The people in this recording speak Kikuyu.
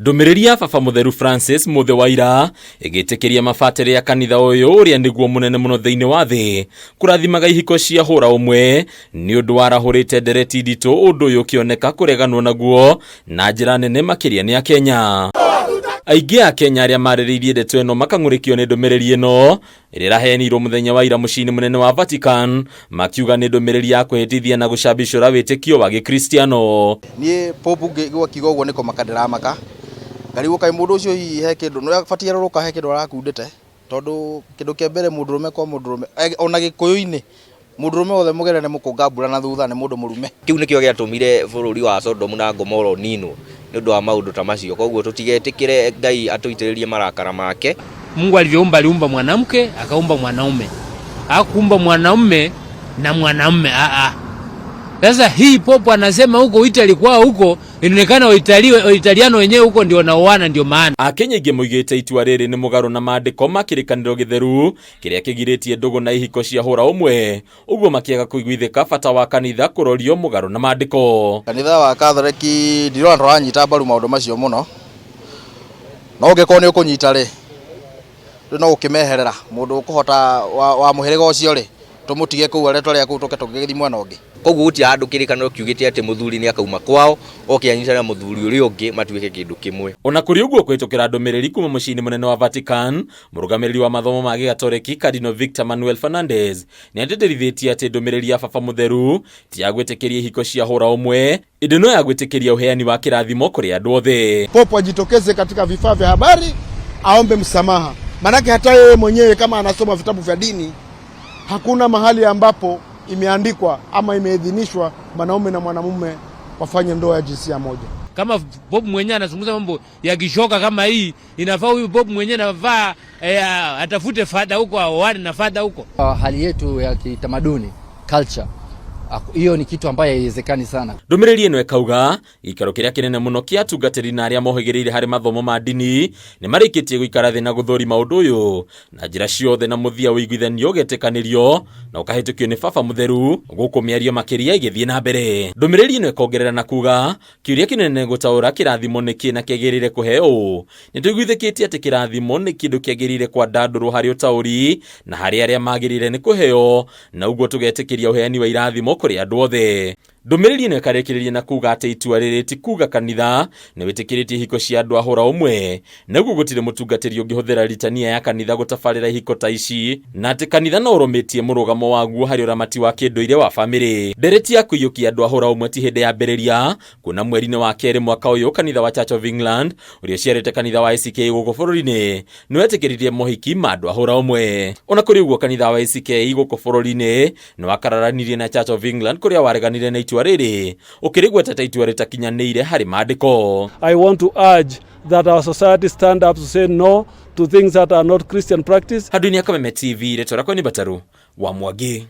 Ndũmĩrĩri ya Baba Mũtheru Francis mũthĩ wa ira ĩgĩtĩkĩria mabatĩrĩ a kanitha ũyũ ũrĩa nĩguo mũnene mũno thĩinĩ wa thĩ kũrathimaga ihiko cia hũra ũmwe nĩ ũndũ warahũrĩte ndereti nditũ, ũndũ ũyũ ũkĩoneka kũreganwo naguo na njĩra nene makĩria nĩ Akenya. Aingĩ a Kenya arĩa marĩrĩirie ndeto ĩno makang'ũrĩkio nĩ ndũmĩrĩri ĩno ĩrĩa ĩraheanirwo mũthenya wa ira mũciĩ-inĩ mũnene wa Vatican, makiuga nĩ ndũmĩrĩri ya kwĩhĩtithia na gũcambicũra wĩtĩkio wa Gĩkristiano. Niĩ Pope ngĩigua akiuga ũguo nĩ kũmaka ndĩramaka, ngarigwo kaĩ mũndũ ũcio hihi he kĩndũ, nĩ abatiĩ arorwo he kĩndũ arakundĩte, tondũ kĩndũ kĩa mbere mũndũrũme kwa mũndũrũme, ona Gĩkũyũ-inĩ mũndũrũme wothe mũgere nĩ mũkũnga mbura na thutha nĩ mũndũ mũrume. Kĩu nĩkĩo gĩatũmire bũrũri wa Sodomu na Gomora ũninwo nĩ ũndũ wa maũndũ ta macio. Koguo tũtigetĩkĩre Ngai atũitĩrĩrie marakara make. Mungu alivyoumba, aliumba mwanamke akaumba mwanaume, hakuumba mwanaume na mwanamume. A sasa hii popo anasema huko Italy kwao huko inaonekana Waitaliano wenyewe huko ndio wanaoana, ndio maana. Akenya aingĩ moigĩte itua rĩrĩ nĩ mũgarũ na maandĩko ma kĩrĩkanĩro gĩtheru kĩrĩa kĩgirĩtie ndũgũ na ihiko cia hũra ũmwe, ũguo makĩaga kũiguithĩka bata wa kanitha kũrorio mũgarũ na maandĩko. Kanitha wa Katholeki ndirona tũranyita mbaru maũndũ macio mũno, no ũngĩkorwo nĩ ũkũnyita rĩ, rĩu no gũkĩmeherera mũndũ ũkũhota wa mũhĩrĩga ũcio rĩ, tũmũtige kũu arĩa twarĩa kũu tũke tũgĩthiĩ mwena ũngĩ. Koguo gũtirĩ handũ kĩrĩkanĩro kiugĩte atĩ mũthuri nĩ akauma kwao oke anyitane na mũthuri ũrĩa ũngĩ matuĩke kĩndũ kĩmwe. Ona kũrĩ ũguo, kũhĩtũkĩra ndũmĩrĩri kuma mũciĩ-inĩ mũnene wa Vatican, mũrũgamĩrĩri wa mathomo ma gĩgatoreki Cardinal Victor Manuel Fernandez nĩ atĩtĩrithĩtie atĩ ndũmĩrĩri ya Baba Mũtheru ti ya gwĩtĩkĩria ihiko cia hũra ũmwe, ĩndĩ no ya gwĩtĩkĩria ũheani wa kĩrathimo kũrĩ andũ othe. Popo ajitokeze katika vifaa vya habari aombe msamaha, maanake hata yeye mwenyewe kama anasoma vitabu vya dini hakuna mahali ambapo imeandikwa ama imeidhinishwa mwanaume na mwanamume wafanye ndoa ya jinsia moja. Kama Pope mwenyewe anazungumza mambo ya kishoka kama hii, inafaa huyu Pope mwenyewe anafaa atafute fada huko, aoane na fada huko. Hali yetu ya kitamaduni culture hiyo ni kitu ambayo haiwezekani sana. Ndũmĩrĩri ĩno ĩkauga gĩikaro kĩrĩa kĩnene mũno kĩa atungatĩri na arĩa mohĩgĩrĩire harĩ mathomo ma ndini nĩ marĩkĩtie gũikara thĩ na gũthũrima ũndũ ũyũ na njĩra ciothe, na mũthia ũiguithanio ũgetĩkanĩrio na ũkahĩtũkio nĩ Baba Mũtheru, gũkũ mĩario makĩria ĩgĩthiĩ na mbere. Ndũmĩrĩri ĩno ĩkongerera na kuga kĩũria kĩnene gũtaũra kĩrathimo nĩ kĩ na kĩagĩrĩire kũheo. Nĩ tũiguithĩkĩtie atĩ kĩrathimo nĩ kĩndũ kĩagĩrĩire kwandandũrwo harĩ ũtaũri na harĩ arĩa magĩrĩire nĩ kũheo, na ũguo tũgetĩkĩria ũheani wa irathimo kũrĩ andũ othe. Ndũmĩrĩri ĩno ĩkarĩkĩrĩria na kuga atĩ itua rĩrĩ ti kuga kanitha nĩ wĩtĩkĩrĩtie ihiko cia andũ a hũra ũmwe, na ũguo gũtirĩ mũtungatĩri ũngĩhũthĩra ritania ya kanitha gũtabarĩra ihiko ta ici, na atĩ kanitha no ũrũmĩtie mũrũgamo waguo harĩ ũramati wa kĩndũire wa bamĩrĩ. Ndereti ya kũiyũkia andũ a hũra ũmwe ti hĩndĩ yambĩrĩria, kuona mweri-inĩ wa kerĩ mwaka ũyũ kanitha wa Church of England ũrĩa ũciarĩte kanitha wa ACK gũkũ bũrũri-inĩ nĩ wetĩkĩririe mohiki ma andũ a hũra ũmwe. Ona kũrĩ ũguo, kanitha wa ACK gũkũ bũrũri-inĩ nĩ wakararanirie na Church of England kũrĩa wareganire na itua rĩrĩ, ũkĩrĩgweta ta itua rĩtakinyanĩire harĩ maandĩko. I want to urge that our society stand up to say no to things that are not Christian practice. Handũ-inĩ ya Kameme TV, rĩtwa rĩakwa nĩ Bataru wa Mwangi.